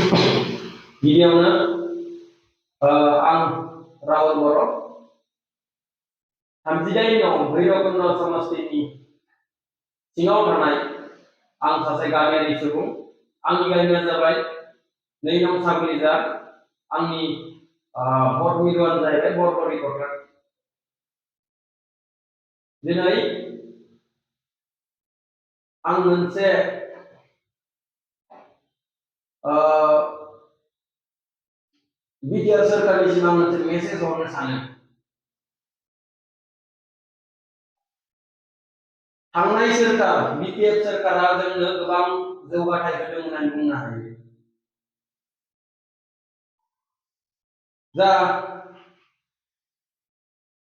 गिबियावनो आं राहुल बर' 39 भैरबकुन्द समष्टिनि सिङाव थानाय आं सासे गामियारि सुबुं। आंनि गामिया जाबाय 2 नं सागुलिजार। आंनि भट मिरुआनो जाहैबाय बरबरि क'क्राझार। दिनै आं मोनसे बिटिआर सोरखारनिसिम आं मोनसे मेसेज हरनो सानो। थांनाय सोरखार बिटिआर सोरखारा जोंनो गोबां जौगाथाय होदों होननानै बुंनो हायो। जा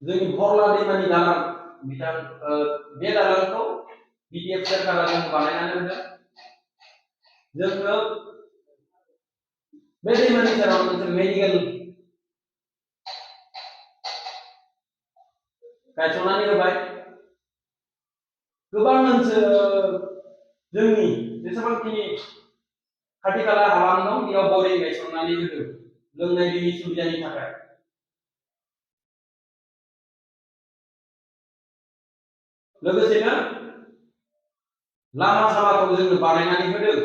जोंनि फरला दैमानि दालां बे दालांखौ बिटिआर सोरखारा जों बानायनानै होदों। जोंनो बे दैमानि सेराव मोनसे मेडिकेल गायसननानै होबाय। गोबां जोंनि जेसेबांखिनि खाथि खाला हालाम दं बेयाव बरिं गायसननानै होदों लोंनाय दैनि सुबिदानि थाखाय। लोगोसेनो लामा सामाखौ जोंनो बानायनानै होदों।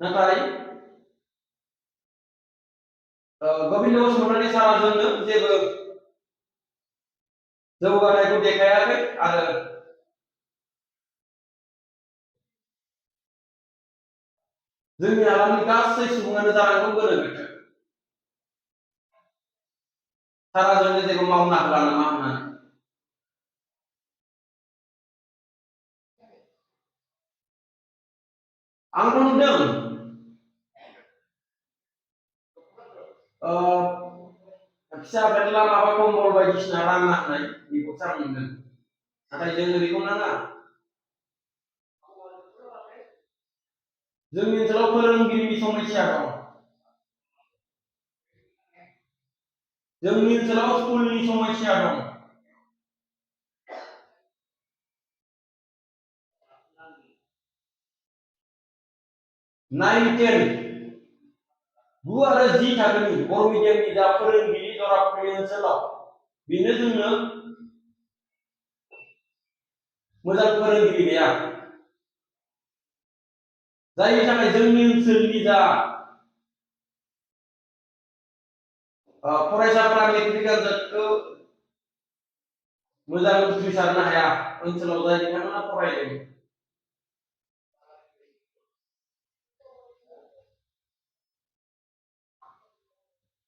नाथाय गोबिन्द बसुमतारी सारा जोंनो जेबो जौगाथायखौ देखायाखै आरो जोंनि हालामनि गासै सुबुङानो जानांगौ गोनो गोथो। सारा जोंनो जेबो मावना होला नामा होननानै। आंथ' नुदों फिसा फेनला माबा कम्बल बायदिसिना रानना होनाय बेखौसो आं नुदों। नाथाय जोंनो बेखौ नाङा। जोंनि ओनसोलाव फोरोंगिरिनि समस्या दं। जोंनि ओनसोलाव स्कुलनि समस्या दं। 9, 10, 9 आरो 10 थाखोनि बर' मिडियामनि जा फोरोंगिरि जराफुरि ओनसोलाव बेनो जोंनो मोजां फोरोंगिरि गैया। जायनि थाखाय जोंनि ओनसोलनि जा फरायसाफोरा मेट्रिक आनजादखौ मोजां उथ्रिसारनो हाया। ओनसोलाव जाय बिथांमोना फरायदों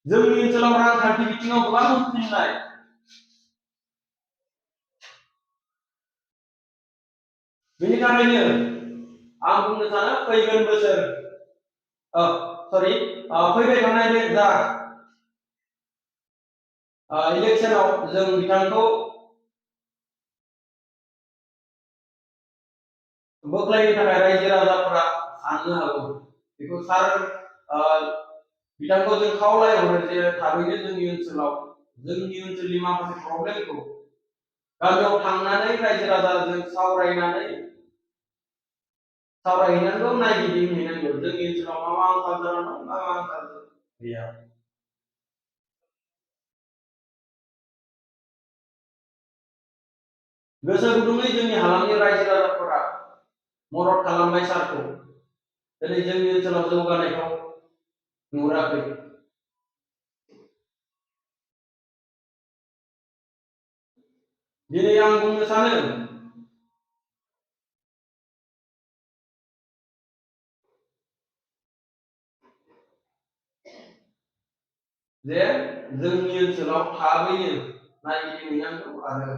जोंनि ओनसोलाव रांखान्थि बिथिङाव गोबां उनफिननाय। बेनि थाखायनो आं बुंनो सानो फैगोन बोसोर फैबाय थानाय बे जा इलेक्सनाव जों बिथांखौ बोख्लायनो थाखाय रायजो राजाफोरा साननो हागौ। बेखौ बिथांखौ जों खावलायहरो जे थाबैनो जोंनि ओनसोलनि माखासे प्रब्लेमखौ गामियाव थांनानै रायजो राजाजों सावरायहैनांगौ, नायगिदिंहैनांगौ। जोंनि ओनसोलाव मा मा आंखाल जाना दं, मा मा आंखाल गैया। गोसो गुदुङै जोंनि हालामनि रायजो राजाफोरा मदद खालामबाय सारखौ। दिनै जोंनि ओनसोलाव जौगानायखौ नुहुराखै। दिनै आं बुंनो सानो जे जोंनि ओनसोलाव थाबैनो नायगिदिंहैनांगौ आरो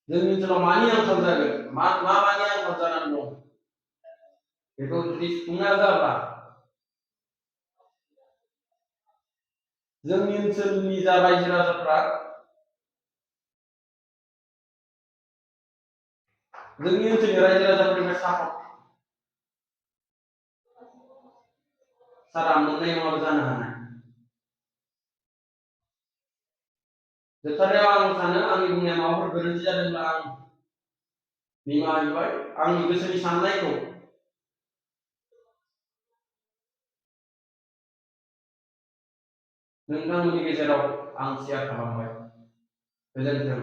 जोंनि ओनसोलाव मानि आंखाल जागोन, मानि आंखाल जानानै दं बेखौ जुदि सुफुंना होआब्ला जोंनि ओनसोलनि जा रायजो राजाफ्रा जोंनि ओनसोलनि रायजो राजाफोरनिफ्राय सारा मोननाय नङाबो जानो हानाय। जोबथारनायाव आं सानो आंनि बुंनाया माबाफोर गोरोन्थि जादोंब्ला आं निमाहा बिबाय। आंनि गोसोनि साननायखौ नोंथांमोननि गेजेराव आं शेयार खालामबाय। गोजोन्थों।